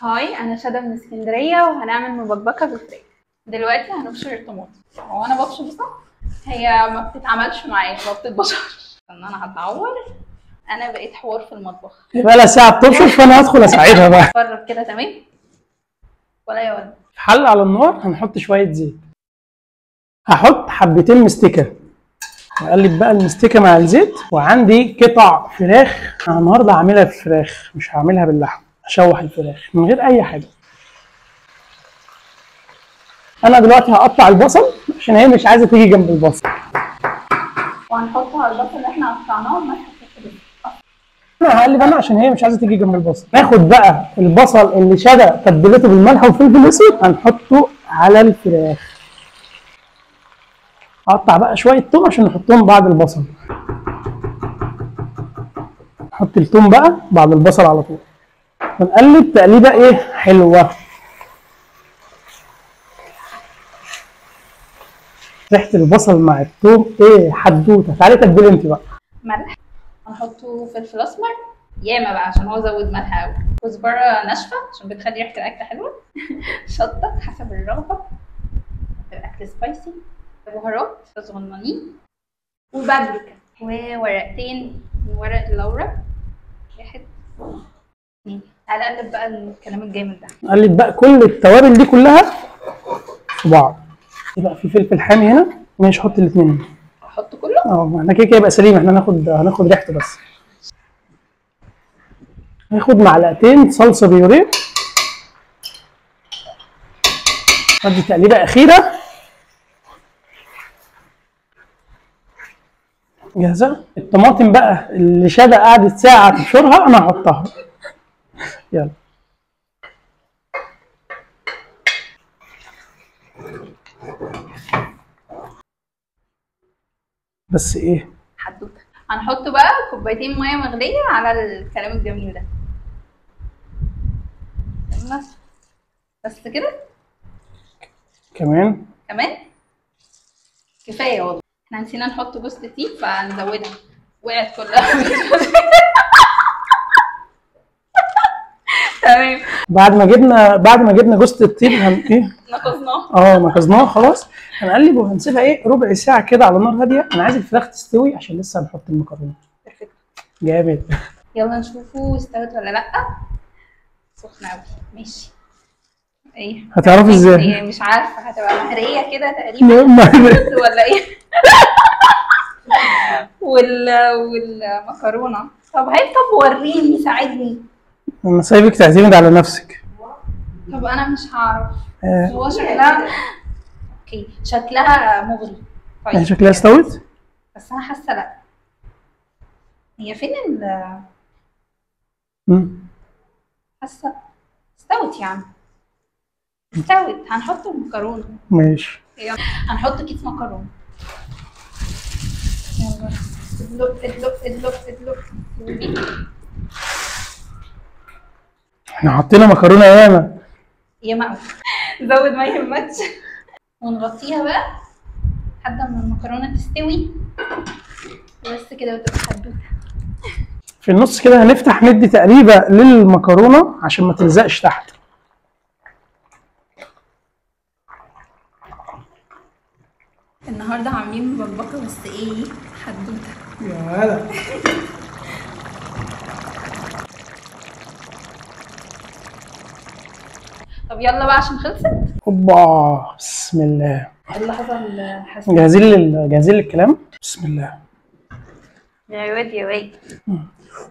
Hi، انا شادة من اسكندرية وهنعمل مبكبكه بالفراخ. دلوقتي هنبشر الطماطم. هو انا ببشر صح؟ هي ما بتتعملش معايا، ما بتتبشرش. ان انا هتعور، انا بقيت حوار في المطبخ. يبقى لها ساعة بتبشر، فانا هدخل اساعدها بقى. اتفرج كده تمام ولا يا ولد؟ في حله على النار هنحط شوية زيت. هحط حبتين مستكه، واقلب بقى المستكه مع الزيت. وعندي قطع فراخ، انا النهارده هعملها بالفراخ مش هعملها باللحم. هشوح الفراخ من غير اي حاجة. انا دلوقتي هقطع البصل عشان هي مش عايزه تيجي جنب البصل. وهنحط على البصل اللي احنا قطعناه ملح وفلفل. انا هقلب انا عشان هي مش عايزه تيجي جنب البصل. ناخد بقى البصل اللي شدى تتبيلته بالملح والفلفل الاسود، هنحطه على الفراخ. اقطع بقى شوية توم عشان نحطهم بعد البصل. نحط التوم بقى بعد البصل على طول. ونقلب تقليبه ايه حلوة. ريحه البصل مع التوم ايه حدوتة. تعالي تتبلي انت بقى. ملح، هنحطه فلفل اسمر ياما بقى عشان هو زود ملح قوي. كزبره ناشفة عشان بتخلي ريحه الاكل حلوة. شطه حسب الرغبة، الاكل سبايسي. بهارات صغننين، وبابريكا، وورقتين من ورق اللورا. واحد، اتنين. تعالى اقلب بقى الكلام الجامد ده. نقلب بقى كل التوابل دي كلها في بعض. يبقى في فلفل حامي هنا، ماشي. حط الاثنين. احط كله؟ اه احنا كده كده يبقى سليم، احنا هناخد ريحته بس. هناخد معلقتين صلصه بيوريه. ادي تقليبه اخيرة. جاهزة. الطماطم بقى اللي شادة قعدت ساعة تبشرها انا هحطها. يلا بس ايه حدوتة. هنحط بقى كوبايتين مية مغليه على الكلام الجميل ده. يلا بس كده. كمان كمان كفاية والله. احنا نسينا نحط جوز الطيب فهنزودها. وقعت كلها. تمام. بعد ما جبنا جوز الطيب ايه نقصناه. نقصناه خلاص. هنقلب وهنسيبها ايه ربع ساعة كده على نار هادية. انا عايز الفراخ تستوي عشان لسه هنحط المكرونه. perfect. جامد. يلا نشوفه استوت ولا لا. سخنة قوي. ماشي. ايه هتعرفي ازاي؟ إيه مش عارفه، هتبقى مهريه كده تقريبا ولا ايه؟ والمكرونه. طب هاي، طب وريني، ساعدني. انا سايبك تعتمد على نفسك. طب انا مش هعرف. هو شكلها okay، شكلها مغري. طيب شكلها استوت؟ بس انا حاسه لا. هي فين ال حاسه استوت يا عم. استوت. هنحط المكرونه. ماشي. يلا هنحط كيس مكرونه. يلا ادلق ادلق ادلق ادلق. احنا حطينا مكرونه ياما ياما قوي. زود ما يهمكش. ونغطيها بقى لحد ما المكرونه تستوي بس كده وتبقى حدوتة. في النص كده هنفتح ندي تقريبه للمكرونه عشان ما تلزقش تحت. النهارده عاملين مبكبكه بس ايه حدوتة. يا ولد. طب يلا بقى عشان خلصت. اوبا بسم الله. اللحظة الحساسة. جاهزين للكلام؟ بسم الله. يا واد يا واد.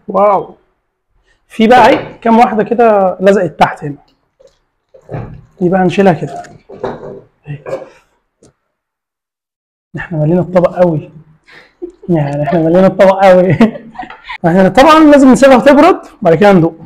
واو. في بقى اهي كام واحدة كده لزقت تحت هنا. دي بقى هنشيلها كده. احنا مالينا الطبق قوي. يعني احنا مالينا الطبق قوي. احنا طبعا لازم نسيبها تبرد وبعد كده ندوق.